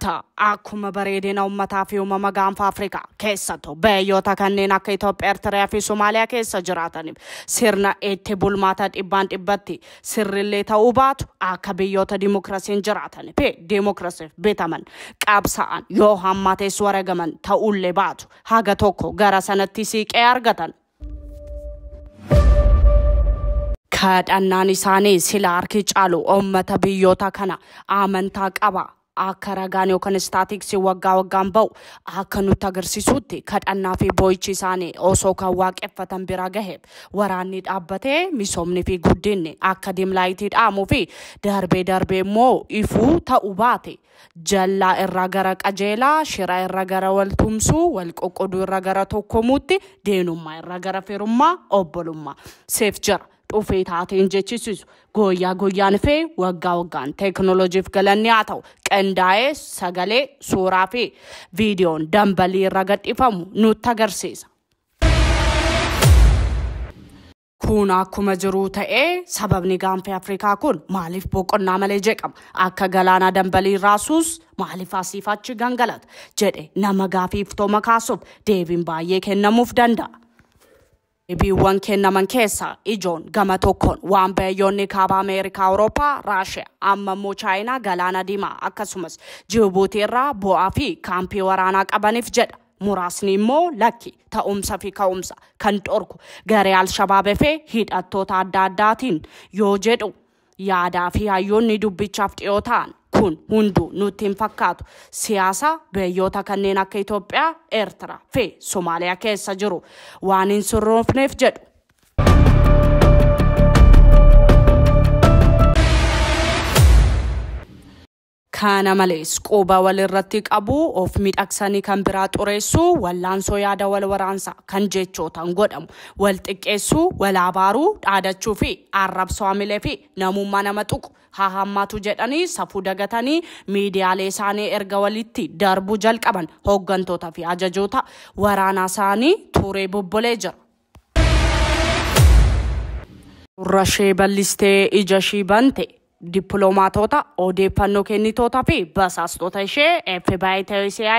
Malta akkuma bareedina uummataa fi uumama gaanfa Afrikaa keessattuu biyyoota kanneen akka Itoophiyaa, Eertiraa fi Somaaliyaa keessa jiraataniif sirna itti bulmaata dhibbaan dhibbatti sirrillee ta'uu baatu akka biyyoota dimokiraasiin jiraatanii fi dimokiraasiif bitaman qabsa'an yoo hammaates wareegaman ta'ullee baatu haga tokko gara sanatti siiqee argatan. Kadhannaan isaanii sila harki caalu uummata biyyoota kana amantaa qaba. Akka ragaan yookaan istaatiksii waggaa waggaan ba'u akka nutti agarsiisutti kadhannaa fi boo'ichi isaanii osoo kan waaqeffatan bira gahe waraanni dhaabbatee misoomni fi guddinni akka dimlaayitii dhaamuu fi darbee darbee immoo ifuu ta'uu baate jallaa irraa gara qajeelaa, shira irraa gara wal tumsuu, wal qoqqooduu irraa gara tokkomuutti, deenummaa irraa gara firummaa, obbolummaa seef jira. Dhufee taateen jechisiisu guyyaa guyyaan fi waggaa waggaan teekinooloojiif galanni haa ta'u qindaa'ee sagalee suuraa fi viidiyoon dambalii irra gadhiifamu nutti agarsiisa. Kun akkuma jiru ta'ee sababni gaanfa Afrikaa kun maaliif boqonnaa malee jeqama? Akka galaana dambalii raasuus maaliif asiif achi gangalata? Jedhe nama gaafii iftooma kaasuuf deebiin baay'ee kennamuuf danda'a. Deebiiwwan kennaman keessa ijoon gama tokkoon waan biyyoonni kaaba Ameerikaa, Awurooppaa, Raashiyaa, amma immoo Chaayinaa galaana diimaa akkasumas Jibuutii irraa bu'aa fi kaampii waraanaa qabaniif jedha. Muraasni immoo lakki ta'umsa fi ka'umsa kan dhorku garee Alshabaab fi hidhattoota adda addaatiin yoo jedhu yaadaa fi hayyoonni dubbichaaf dhiyoo ta'an kun hunduu nutti hin fakkaatu. Siyaasa biyyoota kanneen akka Itoophiyaa, Eertiraa fi Somaaliyaa keessa jiru waan hin sirroofneef jedhu. Kana malees quba walirratti qabu of miidhagsanii kan biraa xureessuu, wallaansoo yaada wal waraansaa kan jechootaan godhamu, wal xiqqeessuu, wal abaaruu, dhaadachuu fi arrabsoo hamilee fi namummaa nama tuqu haa hammaatu jedhanii safuu dagatanii miidiyaalee isaanii erga walitti darbuu jalqaban hooggantoota fi ajajoota waraanaa isaanii turee bobbolee jira. Gurra ishee bal'istee ija ishii bante dippiloomaatota, odeeffannoo kennitootaa fi basaastota ishee FBI CIA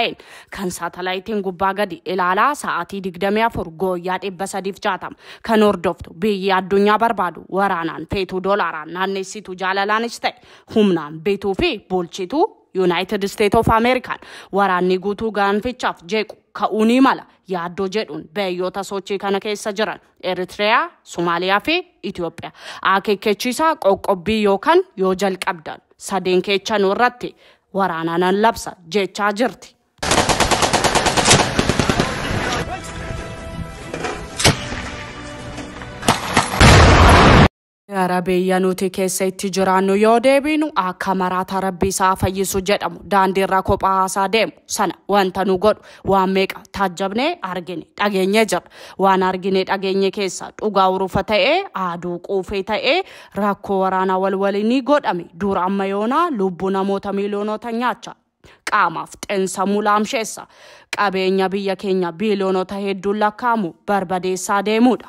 kan saatalaayitiin gubbaa gadi ilaalaa sa'aatii 24 guyyaa 360 kan hordoftu biyyi addunyaa barbaadu waraanaan feetuu doolaaraan naannessitu jaalalaanis ta'e humnaan bituu fi bulchituu United States of America waraanni guutuu gaanfichaaf jeequ ka'uu ni mala yaaddoo jedhuun biyyoota sochii kana keessa jiran Eritiriyaa, Somaaliyaa fi Itoophiyaa akeekkachiisa qoqqobbii yookaan yoo jalqabdan sadeen keechanuu irratti waraanaan labsa jechaa jirti. Gara biyya nuti keessa itti jiraannu yoo deebinu akka maraata rabbi isaa fayyisu jedhamu daandiirra kophaa haasaa deemu sana wanta nu godhu waan meeqa taajjabnee argine dhageenye jira. Waan argine dhageenye keessa dhugaa urufa ta'ee aduu quufee ta'ee rakkoo waraanaa wal waliin godhame dura amma yoonaa lubbuu namoota miiliyoonota nyaacha. Qaamaaf xinsamuu laamsheessa qabeenya biyya keenya biiliyoonota hedduun lakkaa'amu barbadeessaa deemudha.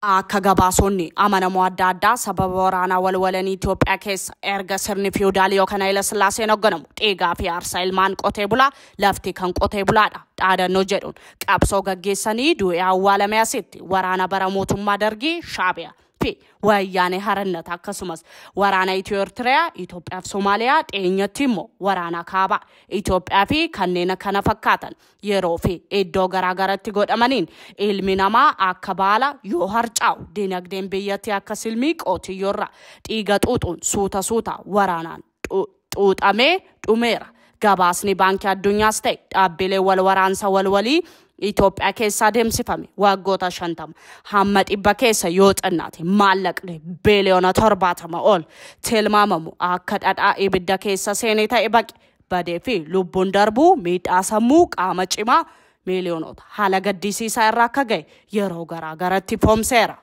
Akka gabaasonni amanamoo adda addaa sababa waraanaa wal walanii Itoophiyaa keessa erga sirni fiwudaalii yookaan Haayila Sillaaseen hoogganamu dhiigaa fi aarsaa ilmaan qotee bulaa lafti kan qotee bulaadha dhaadannoo jedhuun qabsoo gaggeessanii du'ee awwaalame asitti waraana bara mootummaa Dargii Shaabiyaa fi wayyaanee Harannat akkasumas waraana Itiyoo Eertiriyaa, Itoophiyaa fi Somaaliyaa dhiyeenyatti immoo waraana kaabaa Itoophiyaa fi kanneen kana fakkaatan yeroo fi iddoo garaagaratti godhamaniin ilmi namaa akka baala yoo harcaa'u dinagdeen biyyattii akka silmii qotiyyoorra dhiiga xuuxuun suuta suuta waraanaan xuuxamee dhumeera. Gabaasni baankii addunyaas ta'e dhaabbilee wal waraansa wal walii Itoophiyaa keessa adeemsifame waggoota 50 hamma 100 keessa yoo xinnaate maallaqni biiliyoona 70 ol tilmaamamu akka dhadhaa ibidda keessa seenee ta'e baqe badee fi lubbuun darbuu miidhaa sammuu qaama cimaa miiliyoonota haala gaddisiisaa irraa akka ga'e yeroo garaa garatti foomseera.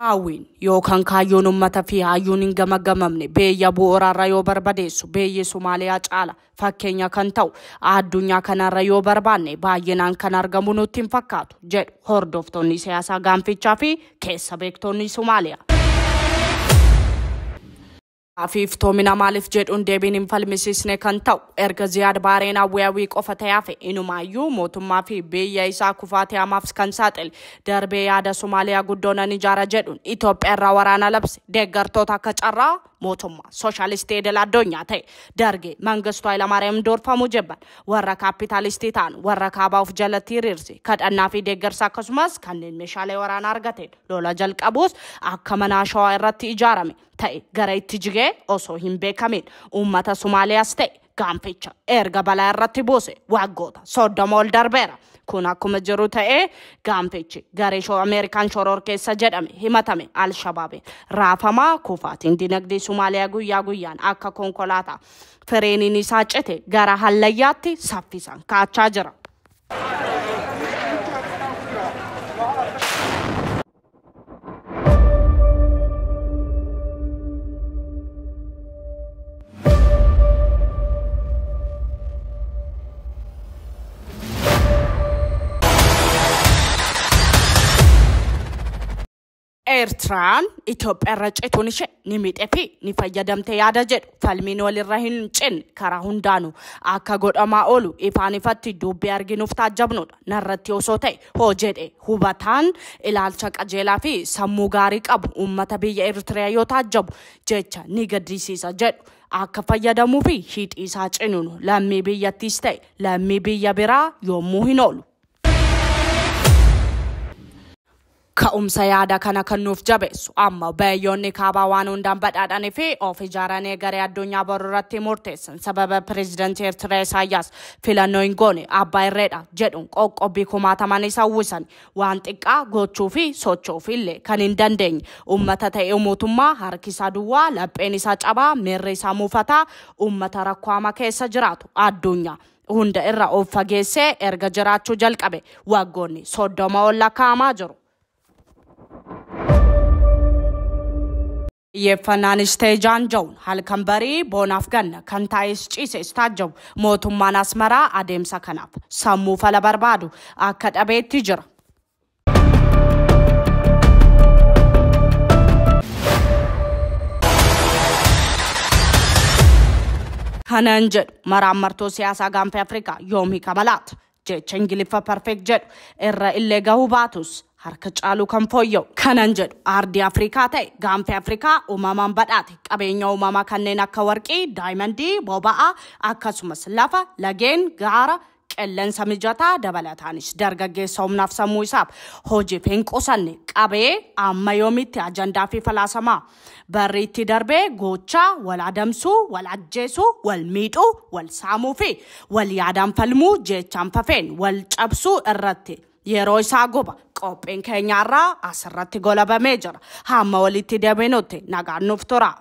Hawwiin yookaan kaayyoon uummata fi hayyuun hin gamagamamne biyya bu'uuraarra yoo barbadeessu biyyi Somaaliyaa caala fakkeenya kan ta'u addunyaa kanarra yoo barbaanne baay'inaan kan argamu nutti hin fakkaatu jedhu hordoftoonni siyaasaa gaanfichaa fi keessa beektonni Somaaliyaa. Afiif toomina maaliif jedhuun deebiin hin falmisiisne kan ta'u erga Ziyaad Baareen hawwii qofa ta'ee hafe inumaayyuu mootummaa fi biyya isaa kufaatee hamaaf kan saaxile darbee yaada Somaaliyaa guddoonan ijaara jedhuun Itoophiyaa irraa waraana labse deeggartoota akka carraa mootummaa sooshaalistii idil addunyaa ta'e dargee Mangistuu Hayilamaariyaam doorfamuu jibban warra kaapitaalistii ta'an warra kaabaa of jalatti hiriirse kadhannaa fi deeggarsa akkasumas kanneen meeshaalee waraanaa argateen lola jalqabuus akka mana shawaa irratti ijaarame ta'e gara itti jigee osoo hin beekamin uummata Somaaliyaas ta'e gaanficha erga balaa irratti buuse waggoota 30 ol darbeera. Kun akkuma jiru ta'ee gaanfichi garee Ameerikaan shoror keessa jedhame himatame Alshabaabiin raafamaa kufaatiin dinagdee Somaaliyaa guyyaa guyyaan akka konkolaataa fireeniin isaa cite gara hallayyaatti saffisaan kaachaa jira. Eertiraan Itoophiyaa irra cituun ishee ni miidhee fi ni fayyadamte yaada jedhu falmiin walirra hin cinne karaa hundaanuu akka godhamaa oolu ifaan ifatti dubbii arginuuf taajjabnudha. Narratti osoo ta'e hoo jedhe hubataan ilaalcha qajeelaa fi sammuu gaarii qabu uummata biyya Eertiriyaa yoo taajjabu jecha ni gaddisiisa jedhu. Akka fayyadamuu fi hidhii isaa cinuun lammii biyyattiis ta'e lammii biyya biraa yommuu hin oolu. Ka'umsa yaada kana kan nuuf jabeessu amma biyyoonni kaabaa waan hundaan badhaadhanii fi of ijaaranii garee addunyaa boru irratti murteessan sababa pireezidantii Eertiraa Isaayyaas filannoo hin goone abbaa irreedha jedhuun qoqqobbii kumaataman isa uwwisan waan xiqqaa gochuu fi socho'uuf illee kan hin dandeenye uummata ta'e mootummaa harki isaa duwwaa lapheen isaa cabaa miirri isaa muufataa uummata rakkoo hamaa keessa jiraatu addunyaa hunda irra of fageessee erga jiraachuu jalqabe waggoonni 30 ol lakkaa'amaa jiru. Xiyyeeffannaanis ta'e jaanja'uun halkan barii boonaaf ganna kan taa'es ciises taajjabu mootummaan Asmaraa adeemsa kanaaf sammuu fala barbaadu akka dhabeetti jira. Kanan jedhu maraammartoo siyaasaa gaanfa Afrikaa yoom hiikama laata? Jecha Ingiliffa perfect jedhu irra illee gahuu baatus harka caaluu kan fooyya'u. Kanan jedhu aardii Afrikaa ta'e gaanfa Afrikaa uumamaan badhaate qabeenya uumamaa kanneen akka warqii, daayimandii, boba'aa akkasumas lafa, lageen, gaara, qilleensa mijataa dabalataanis dargaggeessa humnaaf sammuu isaaf hojiif hin qusanne qabee amma yoomitti ajandaa fi falaasamaa barri itti darbee gochaa wal adamsuu, wal ajjeesuu, wal miidhuu, wal saamuu fi wal yaadaan falmuu jechaan fafeen wal cabsuu irratti yeroo isaa guba qophiin keenyaarraa asirratti golabamee jira. Hamma walitti deebinutti nagaan nuuf tura.